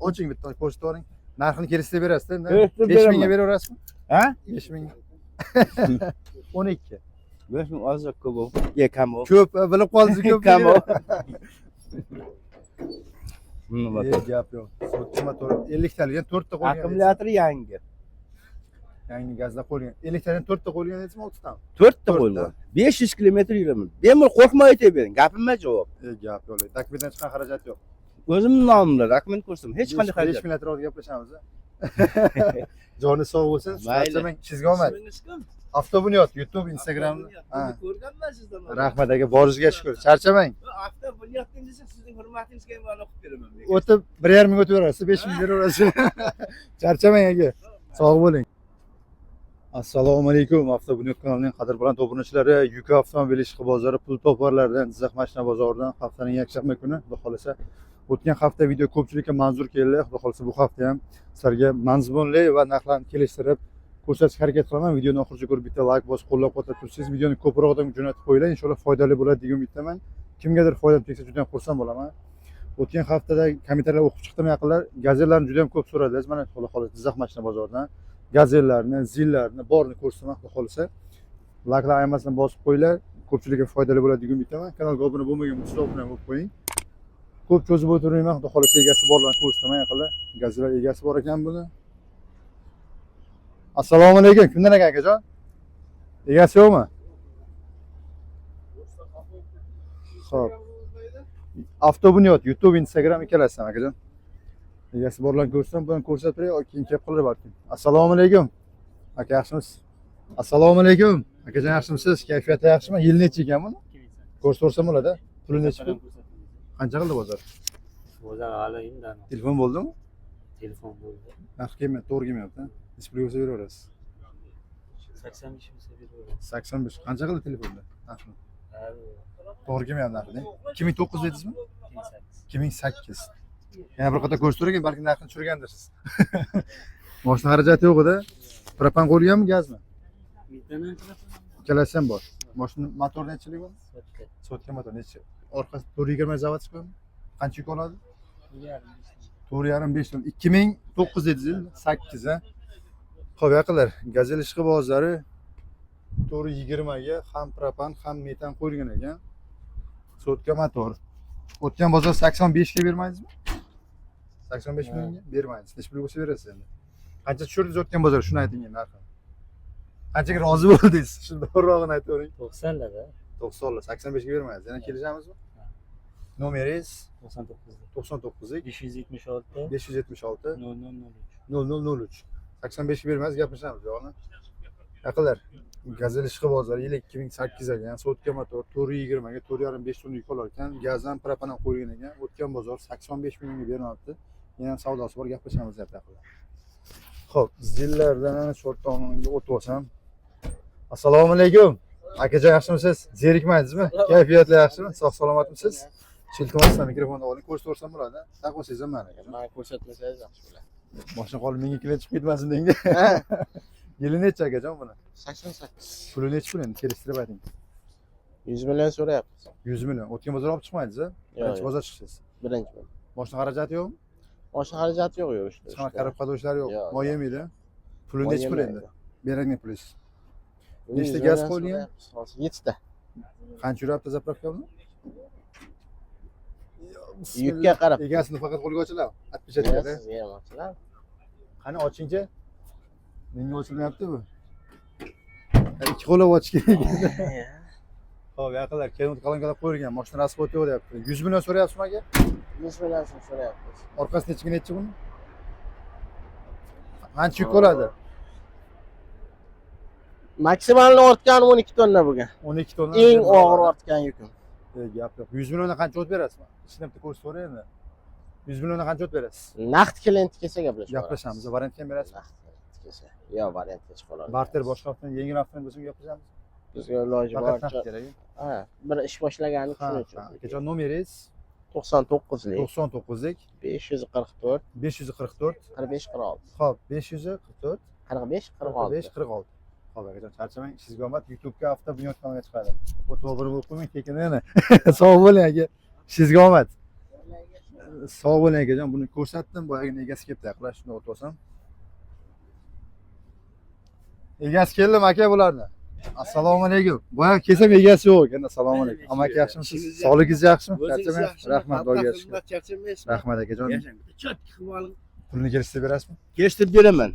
Oching, bitta ko'rsatib yuboring. Narxini kelishtirib berasiz-da endi. Kelishtirib 5 mingga beraman. beraverasizmi? Ha? 5 ming. 12. 5 ming ozroq ko'p bo'lib. Ye, kam bo'lib. Ko'p bilib qoldingiz, ko'p. Kam bo'lib. Nima? E, gap yo'q. Sotka motor 50 talik, 4 ta qo'ygan. Akkumulyator yangi. Yangi gazda qo'yilgan. 50 talikdan 4 ta qo'yilgan deysizmi, 6 tami? 4 ta To'rtta. qo'yilgan. 500 kilometr yuraman. Bemalol qo'rqmay aytavering. Gapimga javob. E, gap yo'q. Dokumentdan chiqqan xarajat yo'q. O'zimning nomimda dokument ko'rsatam. Hech qanday 5 xarajat. ming atrofida gaplashamiz. Joni sog' bo'lsin. Mayli. Charchamang. Sizga omad. Ismingiz kim? Avtobunyod YouTube, Instagram. Ha. Ko'rganman sizdan. Rahmat aka, boringizga shukur. Charchamang. Avtobunyod desa, sizning hurmatingizga men o'qib beraman. O'tib 1,5 ming o'tib berasiz, 5 ming beraverasiz. Charchamang aka. Sog' bo'ling. Assalomu alaykum, Avtobunyod kanalining qadrbaland obunachilari, Yuka avtomobil ishqibozlari, pul toparlaridan Jizzax mashina bozoridan haftaning yakshanba kuni, xudo xolasa, o'tgan hafta video ko'pchilikka manzur keldi. Xudo xolasa, bu hafta ham sizlarga mazmunli va narxlarni kelishtirib ko'rsatishga harakat qilaman. Videoni oxirigacha ko'rib, bitta layk bosib, qo'llab-quvvatlab tursangiz, videoni ko'proq odamga jo'natib qo'yinglar. Inshaalloh foydali bo'ladi degan umiddaman. Kimgadir foydam tegsa, juda ham xursand bo'laman. O'tgan haftada kommentariylar o'qib chiqdim, yaqinlar gazellarni juda ham ko'p so'radilar. Mana, xudo xohlasa, Jizzax mashina bozoridan gazellarni, zillarni borini ko'rsataman, xudo xohlasa. Layklar ayamasdan bosib qo'yinglar. Ko'pchilikka foydali bo'ladi degan umiddaman. Kanalga obuna bo'lmagan bo'lsa, obuna bo'lib qo'ying. Ko'p cho'zib o'tirmayman, xudo xohlasa, egasi borlarni ko'rsataman yaqinlar. Gazellar egasi bor ekan buni. Assalomu alaykum. Kimdan ekan, akajon? Egasi yo'qmi? Xo'p. Avtobunyod, YouTube, Instagram ikkalasi ham, akajon. Egasi borlarni ko'rsam, buni ko'rsatib beray, keyin kelib qolar balkim. Assalomu alaykum. Aka, yaxshimisiz? Assalomu alaykum. Akajon, yaxshimisiz? Kayfiyati yaxshimi? Yil necha ekan buni? Ko'rsam bo'ladi. Puli necha pul? Qancha qildi bozor? Bozor hali indamadi. Telefon bo'ldimi? Telefon bo'ldi. Narx kelmayapti, to'g'ri kelmayapti. Necha pulga bo'lsa beraverasiz? 85 bo'lsa beraveradi. 85. Qancha qildi telefonda? Narxi. To'g'ri kelmayapti narxi. 2009 dedingizmi? 2008. Yana bir qator ko'rsatib, balki narxini tushirgandirsiz. Moshina xarajati yo'q edi. Propan qo'yilganmi, gazmi? Ikkalasi ham bor. Moshina motor nechilik bu? Sotka. Sotka motor nechi? Orqasi 420 заводской mi? Qancha yuk oladi? 4,5 5 ton. 2009 dedingiz, 8 a. Xo'p, yaqinlar, Gazel ishqibozlari 420 ga ham propan, ham metan qo'yilgan ekan. Sotka motor. O'tgan bozor 85 ga bermaydingizmi? 85 millionga bermaysiz. Necha pul bo'lsa berasiz endi? Qancha tushirdingiz o'tgan bozor? Shuni ayting endi narxini. Qanchaga rozi bo'ldingiz? Shuni to'g'rirog'ini aytavering. 90larda. 90 85 ga bermaysiz. Yana kelishamizmi? Nomeringiz? 99. 99 576 576 0003. 0003. 85 ga bermaysiz, gaplashamiz yo'qmi? Yaqinlar, Gazel ishqibozlari, yili 2008 ekan, sotka motor, 420 ga 4,5 5 tonna yuk olar ekan, gaz ham, propan ham qo'yilgan ekan. O'tgan bozor 85 millionga bermabdi. Yana ham savdosi bor, gaplashamiz deyapti yaqinlar. Xo'p, zillardan cho'rt tomonga o'tib olsam. Assalomu alaykum. Akajon, yaxshimisiz? Zerikmaydingizmi? Kayfiyatlar yaxshimi? Sog' salomatmisiz? Iltimos, mikrofonni oling, ko'rsatib bo'ladi. Taqmasangiz ham mayli, akajon. Mana, ko'rsatmasangiz yaxshi bo'ladi. Moshina qolib menga kelib chiqib ketmasin deng. Yili necha, akajon, buni? 88. Puli necha pul endi, kelishtirib ayting. 100 million so'rayapmiz. 100 million. O'tgan bozor olib chiqmadingiz, a? Yo'q, Birinchi yo'q. bozor chiqdingiz. Birinchi bor. Moshina xarajati yo'qmi? Moshina xarajati yo'q yurishda. Hech qanaqa korobka ishlari yo'q. Yo'q, Moy yo'q. yemaydi. Puli necha pul endi? Beradigan pulingiz. 100 Nechta gaz million qo'yilgan? so'rayapmiz. Hozir yettita. Qancha yuribdi заправка bilan? Yukka qarab. Egasini faqat qo'lga ochiladi. Отпечатка. Sizga ham ochiladi. Qani, ochingchi. Menga ochilmayapti bu. Ha, ikki qo'llab ochish kerak. Xo'p, yaqinlar, kelin kolonkalar qo'yilgan. Mashina расход yo'q deyapti. 100 million so'rayapsizmi, aka? 100 million so'm so'rayapmiz. Orqasi nechiga nechi buni? Qancha yuk oladi? Maksimalni ortgani 12 tonna bo'lgan. 12 tonna. Eng og'ir ortgan yukim. E, gap yo'q. 100 milliondan qancha o't berasiz? Ichini bitta ko'rsatib yuboring endi. 100 milliondan qancha o't berasiz? Naqd klient kelsa gaplashib. Gaplashamiz. Variantga ham berasiz. Naqd klient kelsa. Yo'q, variantga chiqa olamiz. Barter, boshqa avtomobil, yengil avtomobil bo'lsa gaplashamiz. Bizga iloji Faqat naqd boricha. kerak. Ha, bir ish boshlagani Ha, shuning uchun. ha. Akajon, nomeringiz? 99lik 99lik 544 544 45 46. Xo'p, 544 45 45 46. 46. Xo'p, akajon, charchamang, sizga omad. YouTube'ga Avtobunyod kanaliga chiqadi. O'tib obuna bo'lib qo'ymang, tekin yana. Sog' bo'ling, aka. Sizga omad. Sog' bo'ling, akajon. Buni ko'rsatdim. Boyagina egasi kelibdi. Yaqinlar shuni o'tib olsam. Egasi keldimi, aka, bularni? Assalomu alaykum. Boya kelsam egasi yo'q ekan. Assalomu alaykum. Amaki, yaxshimisiz? Sog'ligingiz yaxshimi? Charchamayapsiz? Rahmat, Xudoga shukur. Charchamaysizmi? Rahmat, akajon. Yashang. Чётко qilib oling. Pulini kelishtirib berasizmi? Kelishtirib beraman.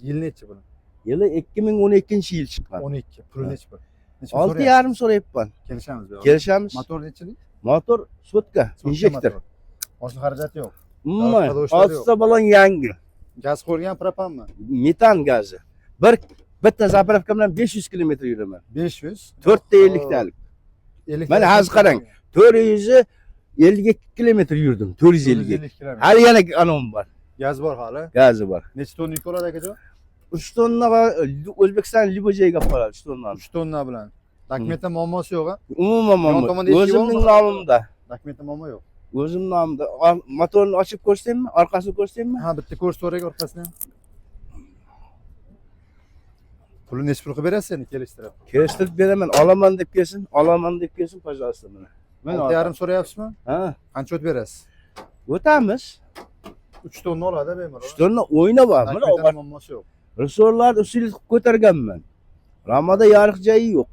Yil nechi buni? Yili 2012 yil chiqqan. 12. Puli nechi pul? Nechi pul Olti so'rayapsiz? yarim so'rayapman. Kelishamiz bu yoqda. Kelishamiz. Motor nechilik? Motor sotka, Sotka injektor. motor. Moshina xarajati yo'q. Umuman, Haydovchilar yo'q. oltita balon yangi. Gaz qo'yilgan, propanmi? Metan gazi. Bir bitta заправка bilan 500 kilometr yuraman. 500. To'rtta 50 talik. 50. Mana hozir qarang. 452 kilometr yurdim. 452. 450 kilometr. Hali yana anom bor. Gaz bor hali. Gazi bor. Necha tonna yuk oladi, akajon? 3 tonna va O'zbekiston любой joyga olib boradi 3 tonnani. 3 tonna bilan. Dokumentda muammosi yo'q, a? Umuman Yon muammo. tomonda eshigi O'zimning bormi? nomimda. Dokumentda muammo yo'q. O'zim nomimda. Motorni ochib ko'rsataymi? Orqasini ko'rsataymi? Ha, bitta ko'rsatib orqasini ham. Pulini nechi pul qilib berasiz endi kelishtirib? Kelishtirib beraman. Olaman deb kelsin, olaman deb kelsin, пожалуйста, mana. Mana. 6,5 so'rayapsizmi? Ha, Qancha o'tib berasiz? O'tamiz. 3 tonna oladi bemalol. 3 tonna o'yna bor. Mana. Dokumentda muammosi yo'q. Resorlarni usil qilib ko'targanman. Ramada yoriq joyi yo'q.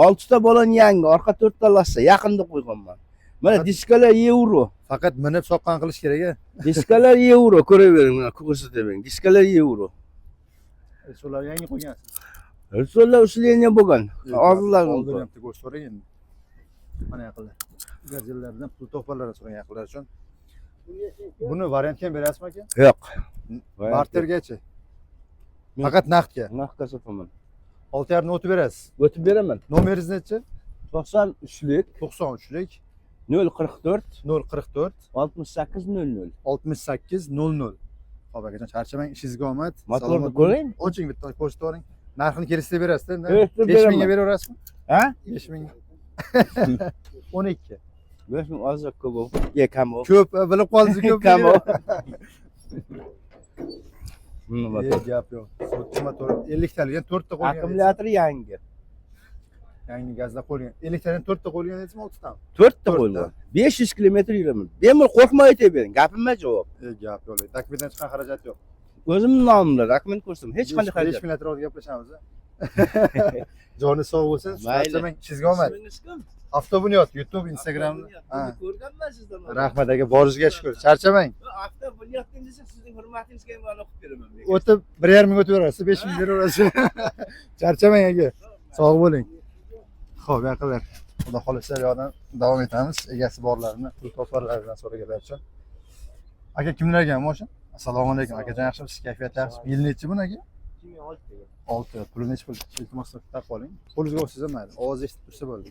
Oltita balon yangi, orqa to'rtta lassa, yaqinda qo'yganman. Mana diskalar yevro. Faqat minib soqqan qilish kerak, a? Diskalar yevro, ko'ravering, mana ko'rsatavering. Diskalar yevro. Resorlarni yangi qo'ygansiz. Resorlar усиление bo'lgan. Oldinlar. Oldin ham bitta ko'rsatavering endi. Mana yaqinlar. Gazellardan pul to'plarlar so'ragan yaqinlar uchun. Buni variantga ham berasizmi, aka? Yo'q. Bartergachi. Faqat naqdga. Naqdga sotaman. 6,5 ni o'tib berasiz. O'tib beraman. Nomeringiz nechi? 93lik 93lik 044 044 68 00. 68 00. Xo'p, akajon, charchamang, ishingizga omad. Motorni Salomat bo'ling. ko'ring. Oching, bitta ko'rsatib yuboring. Narxini kelishtirib berasiz-da endi. Kelishtirib 5 mingga beraman. beraverasizmi? Ha? 5 ming. 12. 5 ming ozroq ko'p bo'lib. Ye, kam bo'lib. Ko'p bilib qoldingiz, ko'p. Kam bo'lib. Buni E, motor. gap yo'q. Sotka motor 50 talik, yana 4 ta qo'ygan. Akkumulyator yangi. Yangi gazda qo'yilgan. 50 talikdan 4 ta qo'yilgan deysizmi, 6 tami? To'rtta To'rtta. qo'yilgan. 500 kilometr yuraman. Bemalol qo'rqmay aytavering. Gapimga javob. E, gap yo'q. Dokumentdan chiqqan xarajat yo'q. O'zimning nomimda dokument ko'rsatam. Hech qanday 5 xarajat. ming atrofida gaplashamiz. Joni sog' bo'lsin. Mayli. Charchamang, ishingizga omad. Ismingiz kim? Avtobunyod, YouTube, Instagram. Ha. Ko'rganman sizdan. Rahmat, aka, boringizga shukur. Charchamang. Avtobunyoddan desa, sizning hurmatingizga men o'qib beraman. O'tib 1,5 ming o'tib berasiz, 5 ming beraverasiz. Charchamang, aka. Sog' bo'ling. Xo'p, yaqinlar. Xudo xohlasa, bu yoqdan davom etamiz. Egasi borlarini, pul toparlaridan so'raganlar uchun. Aka, kimlarga mashina? Assalomu alaykum. Akajon, yaxshimisiz? Kayfiyat yaxshi. Yil nechi buni, aka? 6. Puli nechi pul? Iltimos, taqib oling. Qo'lingizga olsangiz ham mayli. Ovoz eshitib tursa bo'ldi.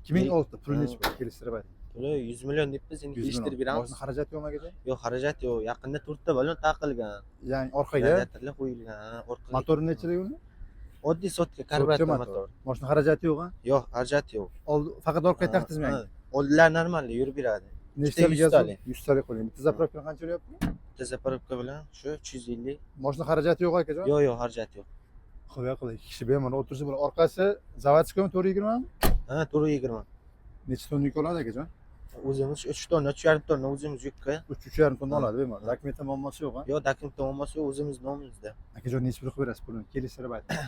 2006, puli nechi pul? Kelishtirib ayting. Puli 100 million debmiz, endi 100 million. kelishtirib beramiz. Mashina xarajati yo'qmi, akajon? Yo'q, xarajat yo'q. Yaqinda to'rtta balon taqilgan. Ya'ni orqaga Radiatorlar qo'yilgan, ha, orqaga. Motori nechilik uni? Oddiy sotka, karbuраtor Sotka motor. Motor. Mashina xarajati yo'q, ha? Yo'q, xarajat yo'q. Oldi faqat orqaga taqdizmi Ha, yangi? Oldilar normal yurib beradi. Nechtalik gaz? yuztalik. 100 talik qo'ying. Bitta заправка qancha uryapti? Bitta заправка bilan shu 350. Mashina xarajati yo'q, akajon? Yo'q, xarajat yo'q. Xudo qildi. Ikki kishi bemalol o'tirsa bo'ladi. Orqasi заводской mi, 420 mi? Ha, 420. Necha tonna yuk oladi, akajon? O'zimiz 3 tonna, 3,5 tonna o'zimiz yukka. 3 3,5 tonna oladi bemalol. Dokumentda muammosi yo'q, ha? Yo'q, dokumentda muammosi yo'q, o'zimiz nomimizda. Akajon, necha pul qilib berasiz pulini? Kelishtirib ayting.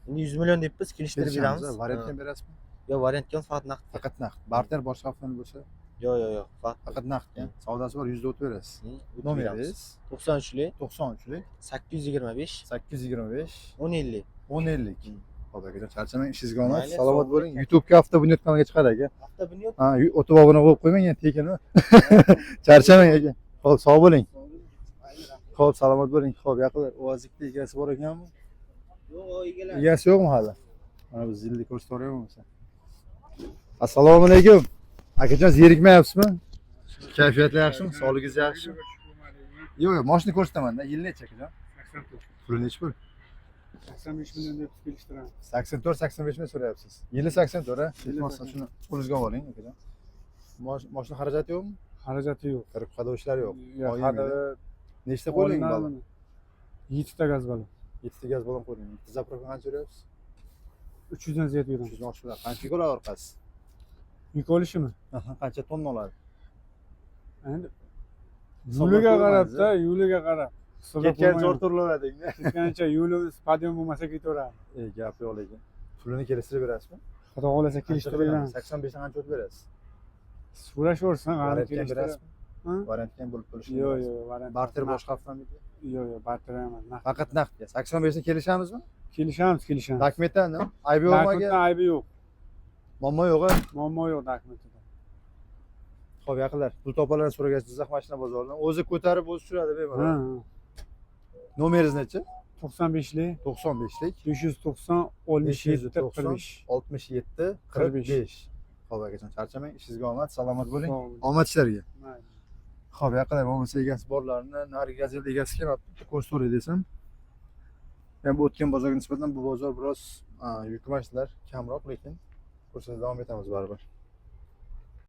Endi 100 million debmiz, kelishtirib Kelishamiz, beramiz. variantga ham berasizmi? Yo'q, variantga ham, faqat naqd. Faqat naqd. Barter boshqa avtomobil bo'lsa, Yo'q, faqat faqat naqd. Savdosi bor, 100 da o'tib berasiz. O'tib beramiz. Nomeringiz? 93lik 93lik 825 825 1050. 1050. Xo'p, akajon, charchamang, ishingizga omad. Mayli, Salomat sog' bo'ling. YouTube'ga Avtobunyod kanaliga chiqadi, aka. Avtobunyod. Ha, o'tib obuna bo'lib qo'ymang, yana tekin. Charchamang, aka. Xo'p, sog' bo'ling. Xo'p, salomat bo'ling. Xo'p, yaqinlar, UAZikda egasi bor ekanmi? Yo'q, egalar. Egasi yo'qmi hali? Mana biz zilni ko'rsatib bo'lmasa. Assalomu alaykum. Akajon, zerikmayapsizmi? Kayfiyatlar yaxshimi? Sog'ligingiz yaxshimi? Yo'q, mashina ko'rsataman-da. Yil necha, akajon? 84. Puli nechi pul? 85 million deb kelishtiramiz. 84, 85 ming so'rayapsiz. Yili 84, a? Iltimos, shuni qo'lingizga oling, akajon. Mashina xarajati yo'qmi? Xarajati yo'q. Kirib qadovchilar yo'q. Yo'q, Oy hali Nechta qo'ying balon? 7 ta gaz balon. 7 ta gaz balon qo'ying. Bitta заправка qancha uryapsiz? 300 dan ziyod yuramiz. 300 dan oshib bo'ladi. Qancha yuk oladi orqasi? Yuk olishimi? Aha, qancha tonna oladi? Endi Yo'liga qarab-da, yo'liga qarab. Hisoblab Ketgancha bo'lmaydi. o'rto'rlaveradingda. Ketgancha yo'limiz подъём bo'lmasa ketaveradi. E, gap yo'q lekin. Pulini kelishtirib berasizmi? Xudo xohlasa kelishtirib beramiz. 85 dan qancha o'tib berasiz? So'rashaversin, qani Variantga ham kelishtirib. berasizmi? Ha? Variantga ham bo'lib bo'lishini Yo'q, berasiz. yo'q, variant. Barter Naqd. boshqa avtomobilga. Yo'q, yo'q, barter emas. Naqd. Faqat naqdga. 85 ni kelishамizmi? Kelishamiz, kelishamiz. Dokumentdan aybi yo'qmi aka? Dokumentdan aybi yo'q. Muammo yo'q a? Muammo yo'q dokumentida. Xo'p, yaqinlar, pul topalarni so'ragach Jizzax mashina bozoridan o'zi ko'tarib o'zi tushiradi Ha, bemalol. ha. Nomeringiz nechi? 95lik 95lik 590 67 45. 67 45. Xo'p, akajon, charchamang, ishingizga omad, salomat bo'ling. Sog' bo'ling. Omad ishlarga. Mayli. Xo'p, yaqinlar, bo'lmasa egasi borlarini, narigi gazel egasi kelmabdi, ko'z so'ray desam. Yani bu o'tgan bozorga nisbatan bu bozor biroz yuk mashinalar kamroq, lekin ko'rsatib davom etamiz baribir.